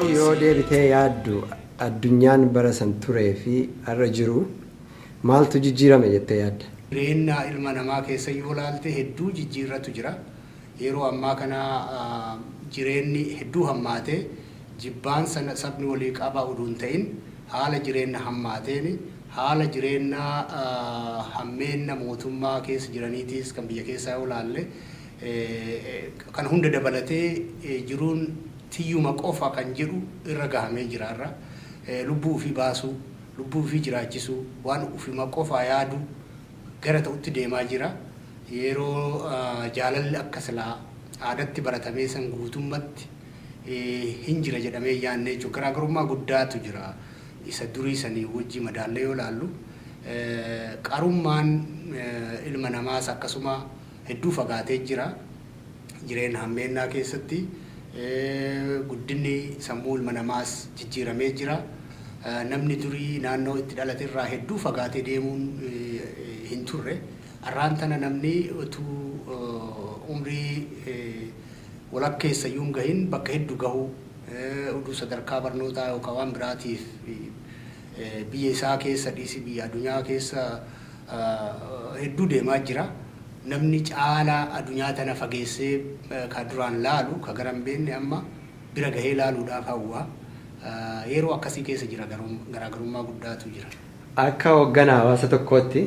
Garuu yoo deebitee yaaddu, addunyaan bara san turee fi har'a jiru maaltu jijjiirame jettee yaadda? Jireenya ilma namaa keessa yoo ilaalte, hedduu jijjiirratu jira. Yeroo ammaa kana jireenyi hedduu hammaatee, jibbaan sana sabni walii qaba oduu hin ta'in, haala jireenya hammaateen, haala jireenya hammeenna mootummaa keessa jiraniitiis kan biyya keessaa yoo ilaalle, kan hunda dabalatee jiruun tiyyuma qofa kan jedhu irra gahamee jira irra. Lubbuu ofii baasuu, lubbuu ofii jiraachisuu, waan ofuma qofaa yaaduu gara ta'utti deemaa jira. Yeroo jaalalli akka silaa aadatti baratamee san guutummatti hin jira jedhamee yaadne jechuudha. Garaagarummaa guddaatu jira. Isa durii sanii wajji madaallee yoo ilaallu, qarummaan ilma namaas akkasuma hedduu fagaatee jira. Jireenya hammeennaa keessatti guddinni sammuu ilma namaas jijjiiramee jira. Namni durii naannoo itti dhalate irraa hedduu fagaatee deemuun hin turre. Har'aan tana namni utuu umrii walakkeessa iyyuu hin gahin bakka hedduu gahuu, uduu sadarkaa barnootaa yookaan waan biraatiif biyya isaa keessa dhiisi biyya addunyaa keessa hedduu deemaa jira. Namni caalaa addunyaa tana fageessee ka duraan laalu, ka gara hin beekne, amma bira gahee laaluudhaaf hawwa. Yeroo akkasii keessa jira, garaagarummaa guddaatu jira. Akka hoogganaa hawaasa tokkootti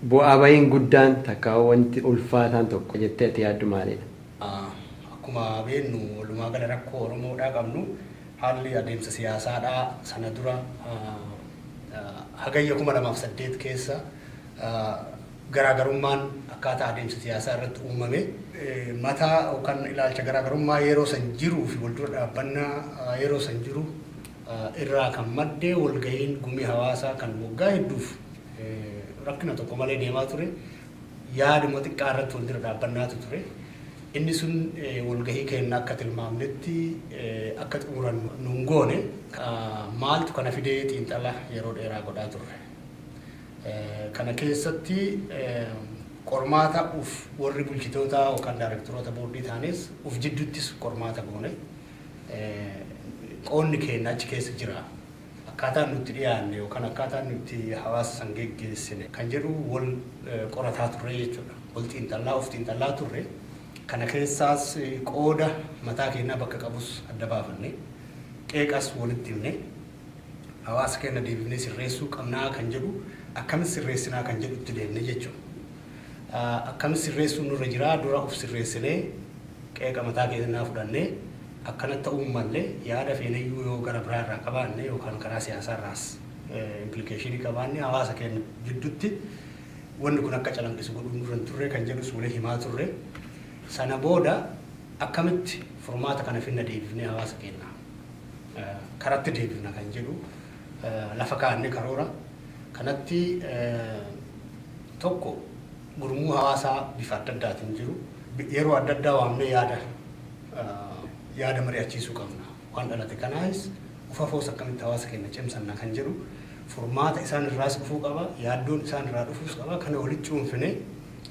bu'aa bahiin guddaan takka wanti ulfaataan tokko jettee ati yaaddu maalidha? Akkuma beeknu, walumaa gala rakkoo Oromoodhaa qabnu, haalli adeemsa siyaasaadhaa sana dura Hagayya 2008 keessa garaagarummaan akkaataa adeemsa siyaasaa irratti uumame, mataa yookaan ilaalcha garaagarummaa yeroo san jiruu fi wal dura dhaabbannaa yeroo san jiru irraa kan madde, walgahiin gumii hawaasaa kan waggaa hedduuf rakkina tokko malee deemaa ture yaaduma xiqqaa irratti wal dura dhaabbannaatu ture. Inni sun walgahii keenya akka tilmaamnetti akka xumurannu nun goone. Maaltu kana fidee xiinxala yeroo dheeraa godhaa turre. Kana keessatti qormaata uf warri bulchitoota yookaan daayirektoroota boordii ta'anis uf jidduttis qormaata goone. Qoonni keenya achi keessa jira. Akkaataan nutti dhiyaanne yookaan akkaataan nuti hawaasa san geggeessine kan jedhu wal qorataa turre jechuudha. Wal xiinxallaa, of xiinxallaa turre. Kana keessaas qooda mataa keenyaa bakka qabus adda baafanne. Qeeqas walitti himne. Hawaasa keenya deebifnee sirreessuu qabnaa kan jedhu, akkamitti sirreessinaa kan jedhutti deemne jechuudha. Akkamitti sirreessuun nurra jiraa, dura of sirreessinee, qeeqa mataa keenyaa fudhannee, akkanatti ta'uu malee, yaada feenayyuu yoo gara biraa irraa qabaanne yookaan karaa siyaasaa irraas implication qabaanne, hawaasa keenya jidduutti wanni kun akka calanqisu godhuun nurra hin turre kan jedhus walii himaa turre. Sana booda akkamitti furmaata kana finna, deebifnee hawaasa keenya karatti deebifna kan jedhu lafa kaa'anne. Karoora kanatti tokko gurmuu hawaasaa bifa adda addaatiin jiru yeroo adda addaa waamnee yaada mari'achiisuu qabna. Waan dhalate kanaas ufafoos akkamitti hawaasa keenya cimsanna kan jedhu, furmaata isaan irraas dhufuu qaba, yaaddoon isaan irraa dhufuus qaba. Kana walitti cuunfine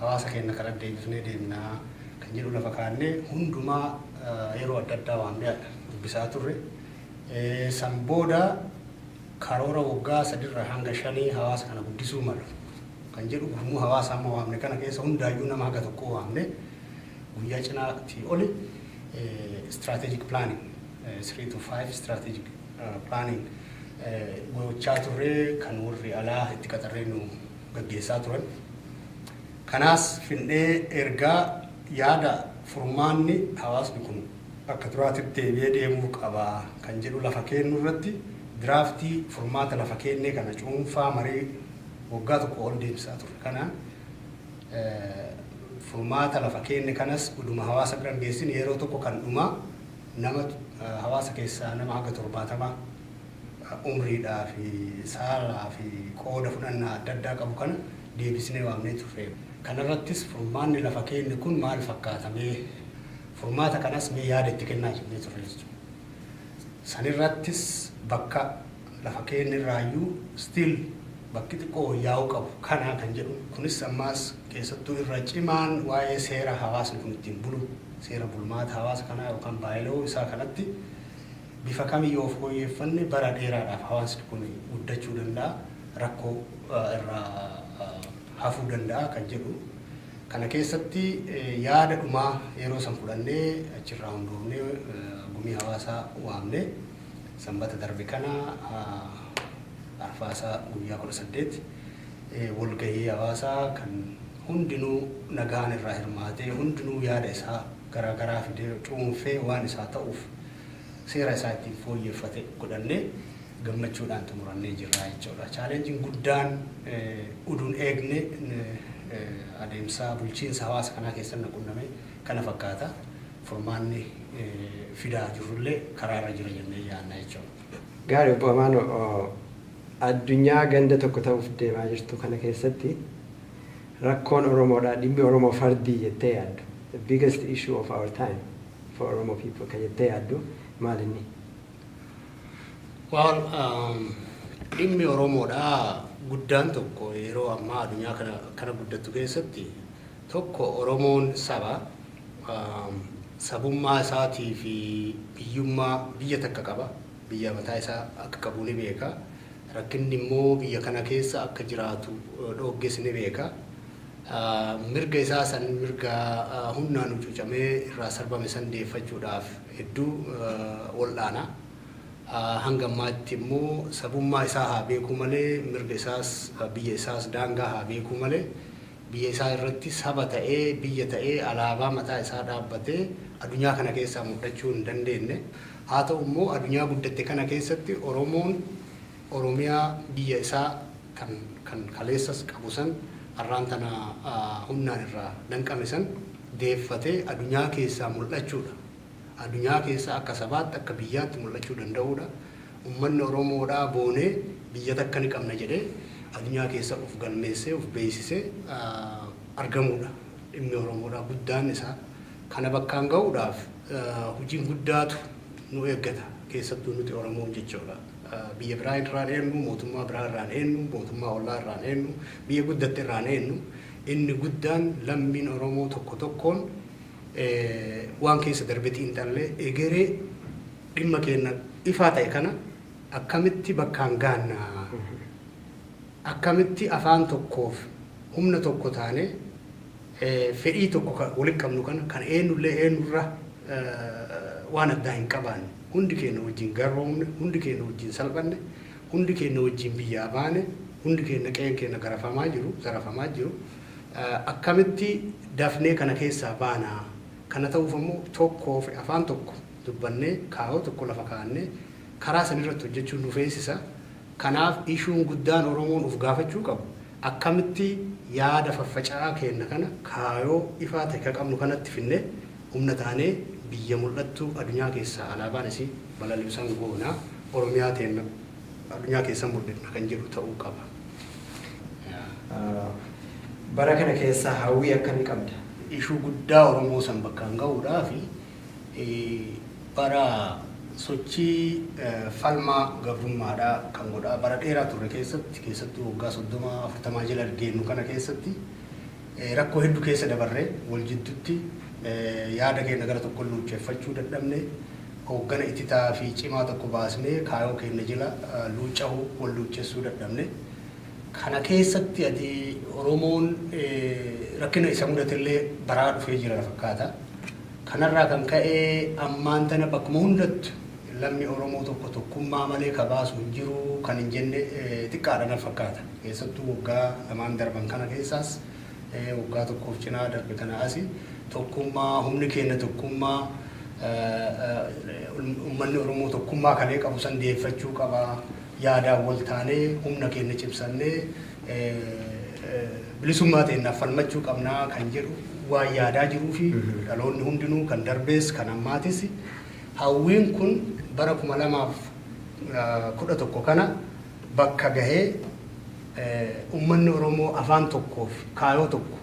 hawaasa keenya karaa deebifnee deemnaa kan jedhu lafa kaa'annee, hundumaa yeroo adda addaa waamnee dubbisaa turre. San booda karoora waggaa 3rraa hanga 5 hawaasa kana guddisuu malu kan jedhu, gurmuu hawaasa amma waamne kana keessa hundaayyuu nama haga tokko waamne, guyyaa cinaatii oli strategic planning, 3 to 5 strategic planning gochaa turre, kan warri alaa itti qaxarree nu gaggeessaa turan. Kanaas findhee ergaa yaada furmaanni hawaasni kun akka duraatitti deebi'ee deemuu qaba kan jedhu lafa kennu irratti draft furmaata lafa kennee kana cuunfaa marii waggaa tokko ol deemsisaa turre. Kanaan furmaata lafa kenne kanas uduma hawaasa bira geessin yeroo tokko kan dhumaa nama hawaasa keessaa nama haga 70 umriidhaa fi saalaa fi qooda fudhannaa adda addaa qabu kana deebisnee waamnee turre. Kanarrattis furmaanni lafa kenne kun maal fakkaatamee, furmaata kanas mee yaada itti kennaa jennee turre jechuudha. Sanirrattis bakka lafa kenne irraayyuu still Bakki xiqqoo wayyaa'uu qabu kanaa kan jedhu kunis ammaas keessattuu irra cimaan waa'ee seera hawaasni kun ittiin bulu, seera bulmaata hawaasa kanaa yookaan bylaw isaa kanatti bifa kamiyyuu of fooyyeffanne bara dheeraadhaaf hawaasni kun guddachuu danda'a, rakkoo irraa hafuu danda'a kan jedhu. Kana keessatti yaada dhumaa yeroo san fudhannee, achirraa hundoofnee, gumii hawaasaa waamnee, Sanbata darbe kana Arfaasaa guyyaa 18 walgahii hawaasaa kan hundinuu nagaan irraa hirmaatee, hundinuu yaada isaa garaagaraa fidee, cuunfee, waan isaa ta'uuf seera isaa ittiin fooyyeffate godhannee gammachuudhaan xumurannee jirra jechuudha. Challengeiin guddaan uduun eegne adeemsa bulchiinsa hawaasa kanaa keessatti na qunname kana fakkaata. Furmaanni fidaa jirrullee karaarra jira jennee yaadna jechuudha. Gaarii, obbo Amaanoo, addunyaa ganda tokko ta'uuf deemaa jirtu kana keessatti rakkoon Oromoodha, dhimmi Oromoo fardii jettee yaaddu, the biggest issue of our time for Oromo people kan jettee yaaddu maal inni? Well, dhimmi Oromoodha guddaan tokko yeroo ammaa addunyaa kana guddattu keessatti tokko Oromoon saba sabummaa isaatii fi biyyummaa biyya takka qaba. Biyya mataa isaa akka qabu ni beeka. Rakkinni immoo biyya kana keessa akka jiraatu dhoogges ni beeka. Mirga isaa san, mirga humnaan hucuucamee irraa sarbame san deeffachuudhaaf hedduu wal'aana. Hanga ammaatti immoo sabummaa isaa haa beekuu malee, mirga isaas, biyya isaas, daangaa haa beekuu malee, biyya isaa irratti saba ta'ee, biyya ta'ee, alaabaa mataa isaa dhaabbatee addunyaa kana keessaa mul'achuu hin dandeenye. Haa ta'u immoo addunyaa guddatte kana keessatti Oromoon Oromiyaa biyya isaa kan kaleessas qabu san, har'aan tana humnaan irraa danqame san deeffatee addunyaa keessaa mul'achuudha. Addunyaa keessa akka sabaatti, akka biyyaatti mul'achuu danda'uudha. Uummanni Oromoodhaa boonee biyya takka ni qabna jedhee addunyaa keessa of galmeessee of beeksisee argamuudha. Dhimmi Oromoodhaa guddaan isaa kana bakkaan ga'uudhaaf hojiin guddaatu nu eeggata, keessattuu nuti Oromoon jechuudha. Biyya biraa irraan eenyu, mootummaa biraa irraan eenyu, mootummaa ollaa irraan eenyu, biyya guddatte irraan eenyu, inni guddaan lammiin Oromoo tokko tokkoon waan keessa darbe xiinxallee egeree dhimma keenya ifaa ta'e kana akkamitti bakkaan gaanna, akkamitti afaan tokkoof humna tokko taane, fedhii tokko walitti qabnu kana, kan eenyullee eenyurra waan addaa hin qabaanne, hundi keenya wajjin garroomne, hundi keenya wajjin salphanne, hundi keenya wajjin biyyaa baane, hundi keenya qe'een keenya garafamaa jiru, zarafamaa jiru, akkamitti dafnee kana keessaa baanaa? Kana ta'uuf ammoo tokkoo fi afaan tokko dubbannee, kaayoo tokko lafa kaa'annee karaa san irratti hojjechuun nu feesisa. Kanaaf issueun guddaan Oromoon of gaafachuu qabu akkamitti yaada faffaca'aa keenya kana kaayoo ifaa ta'e ka qabnu kanatti finnee humna taanee biyya mul'attu addunyaa keessaa alaabaan isii balali'usan goonaa, Oromiyaa teenna addunyaa keessa mul'ifna kan jedhu ta'uu qaba. Bara kana keessa hawwii akkamii qabda? Issue guddaa Oromoo san bakkaan ga'uudhaaf bara sochii falmaa gabrummaadhaa kan godhaa bara dheeraa turre keessatti, keessattuu waggaa 30 40 jala geennu kana keessatti, rakkoo hedduu keessa dabarree wal jidduutti yaada keenya gara tokko luucceeffachuu dadhabne, hooggana ititaa fi cimaa tokko baasnee kaayoo keenya jala luucca'uu, wal luuccessuu dadhabne. Kana keessatti ati Oromoon rakkina isa mudatellee baraa dhufee jira fakkaata. Kanarraa kan ka'e ammaan tana bakkuma hundattu lammi Oromoo tokko tokkummaa malee ka baasu hin jiru kan hin jenne xiqqaadha na fakkaata. Keessattuu waggaa lamaan darban kana keessaas, waggaa tokkoof cinaa darbe kana asi, tokkummaa, humni keenya tokkummaa, uummanni Oromoo tokkummaa kalee qabu san deeffachuu qaba. Yaadaan wal taanee humna keenya cimsannee bilisummaa teenyaaf falmachuu qabnaa kan jedhu waan yaadaa jiruu fi dhaloonni hundinuu kan darbees kan ammaatis hawwiin kun bara 2011 kana bakka gahee uummanni Oromoo afaan tokkoof, kaayoo tokko,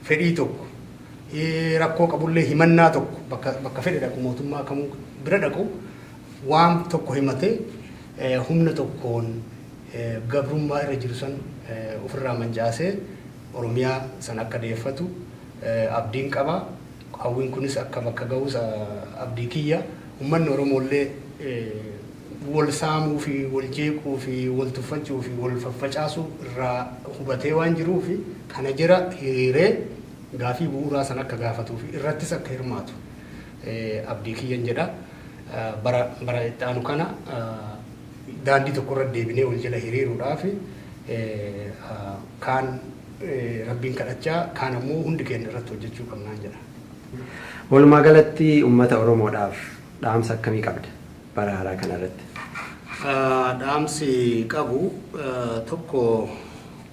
fedhii tokko, rakkoo qabullee himannaa tokko, bakka fedhe dhaqu, mootummaa kamuu bira dhaqu, waan tokko himatee humna tokkoon Gabrummaa irra jiru san ofirraa mancaasee Oromiyaa san akka deeffatu abdiin qaba. Hawwiin kunis akka bakka ga'us abdii kiyya. Uummanni Oromoollee wal saamuu fi wal jeequu fi wal tuffachuu fi wal faffacaasuu irraa hubatee waan jiruuf, kana jira hiriiree gaafii bu'uuraa san akka gaafatuu fi irrattis akka hirmaatu abdii kiyyan jedha. Bara itti aanu kana daandii tokkorra deebinee wal jala hiriiruudhaaf kaan Rabbiin kadhachaa, kaan ammoo hundi keenya irratti hojjechuu qabnaan jedha. Walumaa galatti uummata Oromoodhaaf dhaamsa akkamii qabda bara haaraa kana irratti? Dhaamsi qabu tokko,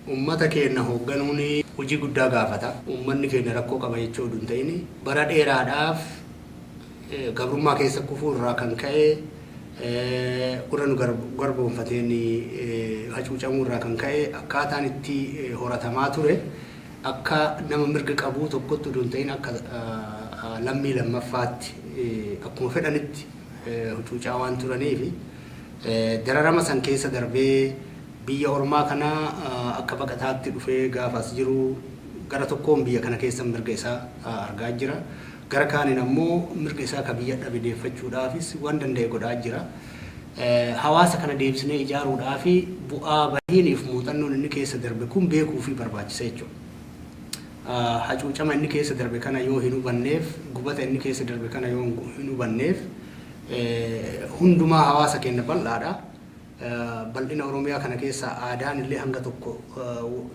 uummata keenya hoogganuun hojii guddaa gaafata. Uummanni keenya rakkoo qaba jechuu oduu hin ta'in, bara dheeraadhaaf gabrummaa keessa kufuu irraa kan ka'e, warra nu garboonfateen hacuucamuu irraa kan ka'e, akkaataan itti horatamaa ture akka nama mirga qabuu tokkotti oduu hin ta'in, akka lammii lammaffaatti akkuma fedhanitti hucuucaa waan turaniif, dararama san keessa darbee biyya ormaa kana akka baqataatti dhufee gaafa as jiru, gara tokkoon biyya kana keessa mirga isaa argaa jira. Gara kaaniin ammoo mirga isaa ka biyya dhabe deeffachuudhaafis waan danda'e godhaa jira. Hawaasa kana deebisnee ijaaruudhaaf bu'aa bahiiniif muuxannoon inni keessa darbe kun beekuu fi barbaachisa jechuudha. Hacuucama inni keessa darbe kana yoo hin hubanneef, gubata inni keessa darbe kana yoo hin hubanneef, hundumaa hawaasa keenya bal'aadha. Bal'ina Oromiyaa kana keessa aadaan illee hanga tokko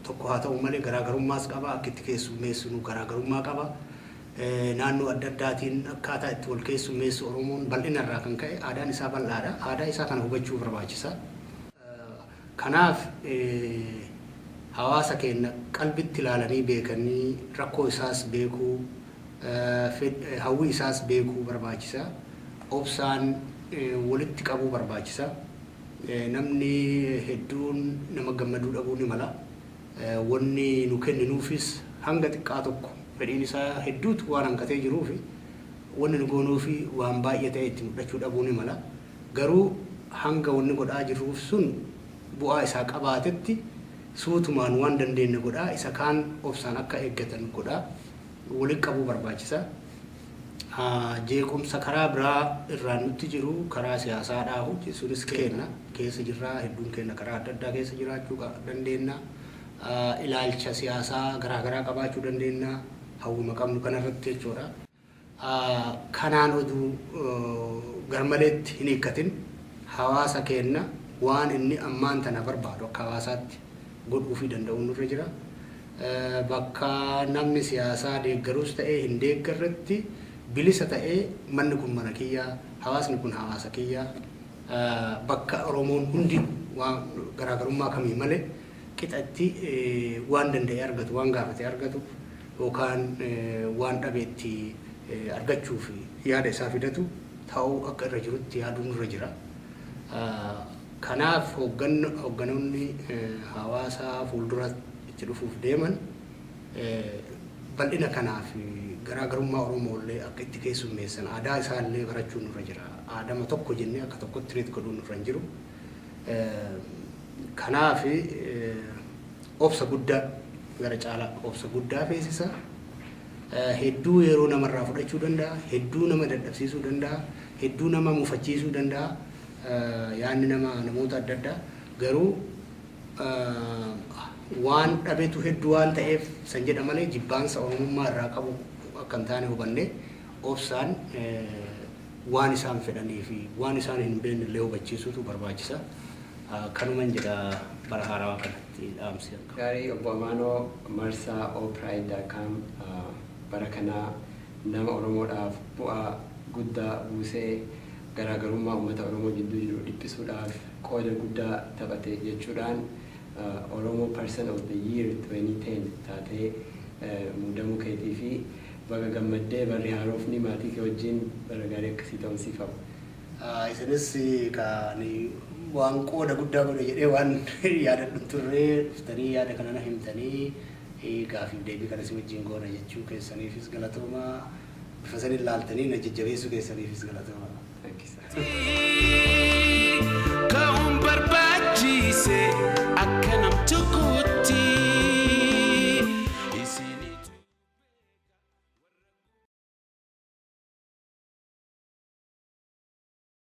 tokko haa ta'u malee garaagarummaas qaba. Akka itti keessummeessinu garaagarummaa qaba. Naannoo adda addaatiin akkaataa itti wal keessummeessu Oromoon bal'ina irraa kan ka'e aadaan isaa bal'aadha. Aadaa isaa kana hubachuu barbaachisa. Kanaaf hawaasa keenya qalbitti ilaalanii beekanii, rakkoo isaas beekuu, hawwii isaas beekuu barbaachisa. Obsaan walitti qabuu barbaachisa. Namni hedduun nama gammaduu dhabuu ni mala. Wanni nu kenninuufis hanga xiqqaa tokko, fedhiin isaa hedduutu waan hanqatee jiruufi wanni nu goonuufi waan baay'ee ta'e itti mul'achuu dhabuu ni mala. Garuu hanga wanni godhaa jirruuf sun bu'aa isaa qabaatetti suutumaan waan dandeenye godhaa, isa kaan obsaan akka eeggatan godhaa, walitti qabuu barbaachisa. Jeequmsa karaa biraa irraan nutti jiru, karaa siyaasaadhaa, sunis keenya keessa jirraa, hedduun keenya karaa adda addaa keessa jiraachuu dandeenya. Ilaalcha siyaasaa garaa garaa qabaachuu dandeenya, hawwuma qabnu kanarratti jechuudha. Kanaan oduu garmaleetti hin hiikkatin, hawaasa keenya waan inni ammaan tana barbaadu akka hawaasaatti godhuufii danda'uun nurra jira. Bakka namni siyaasaa deeggarus ta'ee hin deeggarretti bilisa ta'ee, manni kun mana kiyya, hawaasni kun hawaasa kiyya, bakka Oromoon hundi waan garaagarummaa kamii malee qixa itti waan danda'e argatu, waan gaafate argatu, yookaan waan dhabe itti argachuuf yaada isaa fidatu ta'uu akka irra jirutti yaaduun nurra jira. Kanaaf hoogganoonni hawaasaa fuuldura itti dhufuuf deeman bal'ina kanaaf garaagarummaa Oromoo illee akka itti keessummeessan, aadaa isaa illee barachuun nurra jira. Aadama tokko jennee akka tokkotti treat godhuun nurra hin jiru. Kanaaf obsa guddaa, gara caalaa obsa guddaa feesisa. Hedduu yeroo namarraa fudhachuu danda'a. Hedduu nama dadhabsiisuu danda'a. Hedduu nama mufachiisuu danda'a. Yaadni nama namoota adda addaa garuu waan dhabetu hedduu waan ta'eef san jedha malee, jibbaansa Oromummaa irraa qabu akka hin taane hubannee, obsaan waan isaan fedhanii fi waan isaan hin beekne illee hubachiisuutu barbaachisa. Kanuman jedha, bara haarawaa kanatti dhaamsi akka. Gaarii, obbo Amaanoo Marsaa, opride.com bara kanaa nama Oromoodhaaf bu'aa guddaa buusee, garaagarummaa uummata Oromoo jidduu jiru dhiphisuudhaaf qooda guddaa taphate jechuudhaan Oromo Person of the Year 2010 taatee muudamuu keetii fi baga gammaddee, barri haarofni maatii kee wajjin bara gaarii akkasii ta'uun siif hawwa. Isinis kan waan qooda guddaa godhe jedhee waan yaadadhu hin turre dhuftanii yaada kana na himtanii, gaafiif deebii kana si wajjin goona jechuu keessaniifis galatooma. Bifa saniin ilaaltanii na jajjabeessuu keessaniifis galatooma. Thank you, sir. Ka'uun barbaachisaa. Barsiise akka.